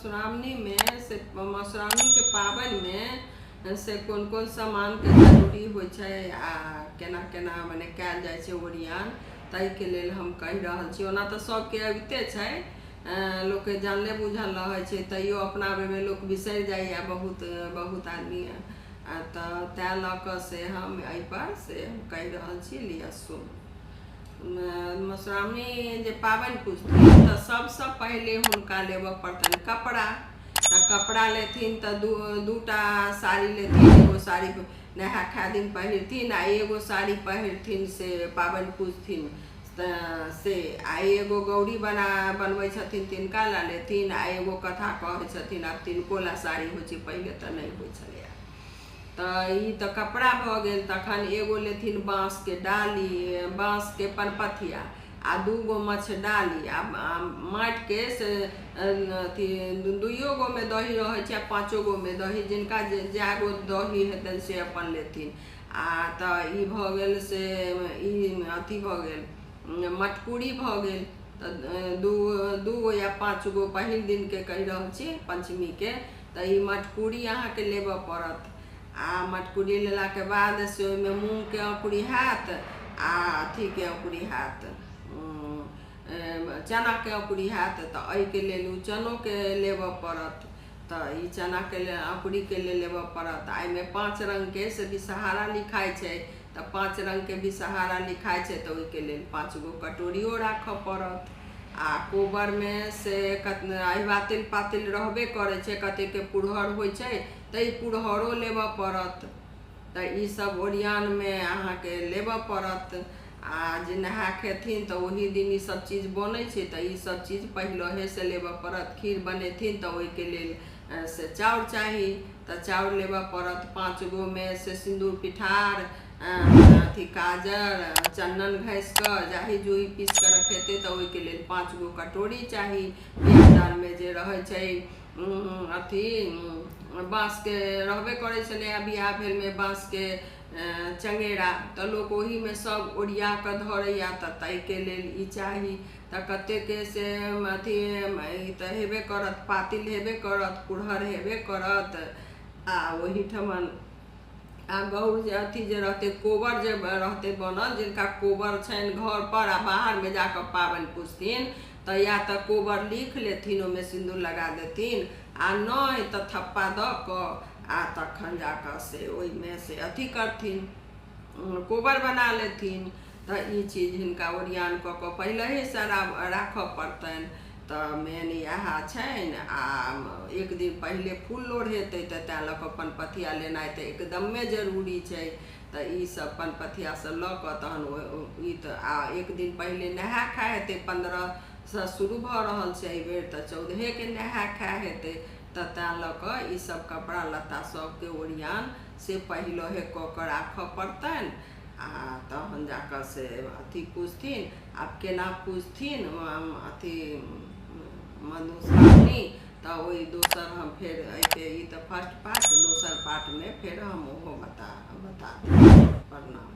मधुश्रावणीमे से मधुश्रावणीके पाबनिमे से कोन कोन सामानके जरूरी होइ छै आ केना केना मने कयल जाइ छै ओरियान, ताहिके लेल हम कहि रहल छी। ओना तऽ सबके अबिते छै, लोकके जानले बुझल रहै छै, तैयो अपना बेरमे लोक बिसरि जाइए बहुत बहुत आदमी, तऽ तैं लऽ कऽ से हम एहिपर से हम कहि रहल छी। लिअ सुनू। मधुश्रावणी जे पाबनि पूजथिन तऽ सबसँ पहिले हुनका लेबऽ पड़तनि कपड़ा। तऽ कपड़ा लेथिन तऽ दूटा साड़ी लेथिन, एगो साड़ी नहा खाय दिन पहिरथिन आ एगो साड़ी पहिरथिन से पाबनि पूजथिन तऽ से, आ एगो गौरी बनबै छथिन तिनका लए लेथिन, आ एगो कथा कहै छथिन, आब तिनको लए साड़ी होइ छै, पहिले तऽ नहि होइ छलैए। तऽ ई तऽ कपड़ा भऽ गेल। तखन एगो लेथिन बाँसके डाली, बाँसके पनपथिया, आ दूगो मच्छरडाली, आ माटिके से अथी दुइयो गोमे दही रहै छै आ पाँचो गोमे दही, जिनका जे जए गो दही हेतनि से अपन लेथिन। आ तऽ ई भऽ गेल से ई अथी भऽ गेल मटकुरी भऽ गेल। तऽ दू गो या पाँच गो पहिल दिनके कहि रहल छी पंचमीके, तऽ ई मटकुरी अहाँके लेबऽ पड़त। आ मटकुरी लेलाके बाद से ओहिमे मूँगके अँकुरी हैत आ अथीके अँकुरी हैत, चनाके अँकुरी हैत, तऽ एहिके लेल ओ चनोके लेबऽ पड़त। तऽ ई चनाके अँकुरीके लेल लेबऽ पड़त। आ एहिमे 5 रङ्गके से विषहारा लिखाइ छै, तऽ 5 रङ्गके विषहारा लिखाइ छै, तऽ ओहिके लेल 5 गो कटोरियो राखऽ पड़त। आ कोबरमे से अहिबातिल पातिल रहबे करै छै, कतेकके पुरहर होइ छै तऽ ई पुरहरो लेबऽ पड़त। तऽ ईसब ओरियानमे अहाँके लेबऽ पड़त। आ जे नहा खेथिन तऽ ओही दिन ईसब चीज बनै छै, तऽ ईसब चीज पहिलहेसँ लेबऽ पड़त। खीर बनेथिन तऽ ओहिके लेल से चाउर चाही, तऽ चाउर लेबऽ पड़त। 5 गोमे से सिन्दूर पिठार, अथी काजर चन्दन घसि कऽ जाही जूही पीस कऽ रखेतै, तऽ ओहिके लेल 5 गो कटोरी चाही। बियाह जे रहै छै अथी बाँसके रहबे करै छलै बियाह भेलमे बाँसके चङ्गेरा, तऽ लोक ओहीमे सब ओरिया कऽ धरैया, तऽ ताहिके लेल ई चाही। तऽ कतेकके से अथी ई तऽ हेबे करत, पातिल हेबे करत, पुरहर हेबे करत। आ ओहिठमन आ गौर जे अथी जे रहतै कोबर जे रहतै बनल, जिनका कोबर छनि घर पर आ बाहरमे जाकऽ पाबनि पूजथिन, तऽ या तऽ कोबर लिख लेथिन, ओहिमे सिन्दूर लगा देथिन, आ नहि तऽ थप्पा दऽ कऽ आ तखन जाकऽ से ओहिमे से अथी करथिन, कोबर बना लेथिन। तऽ ई चीज हिनका ओरियान कऽ कऽ पहिलहेसँ राखऽ पड़तनि। तऽ मेन इएह छनि। आ एक दिन पहिले फूल लोढ़ेतै, तऽ तैं लऽ कऽ पनपथिया लेनाइ तऽ एकदमे जरूरी छै। तऽ ईसब पनपथिया सब लऽ कऽ तहन ई तऽ आ एक दिन पहिले नहा खाय हेतै, 15सँ शुरू भऽ रहल छै एहिबेर, तऽ 14के नहा खाय हेतै। तऽ तैं लऽ कऽ ईसब कपड़ा लत्ता सबके ओरियान से पहिलहे कऽ कऽ राखऽ पड़तनि। आ तहन जाकऽ से अथी पूजथिन। आब केना पूजथिन अथी मधुश्रावणी, तऽ ओहि दोसर हम फेर एहिके ई तऽ फर्स्ट पार्ट, दोसर पार्टमे फेर हम ओहो बता बता देब। प्रणाम।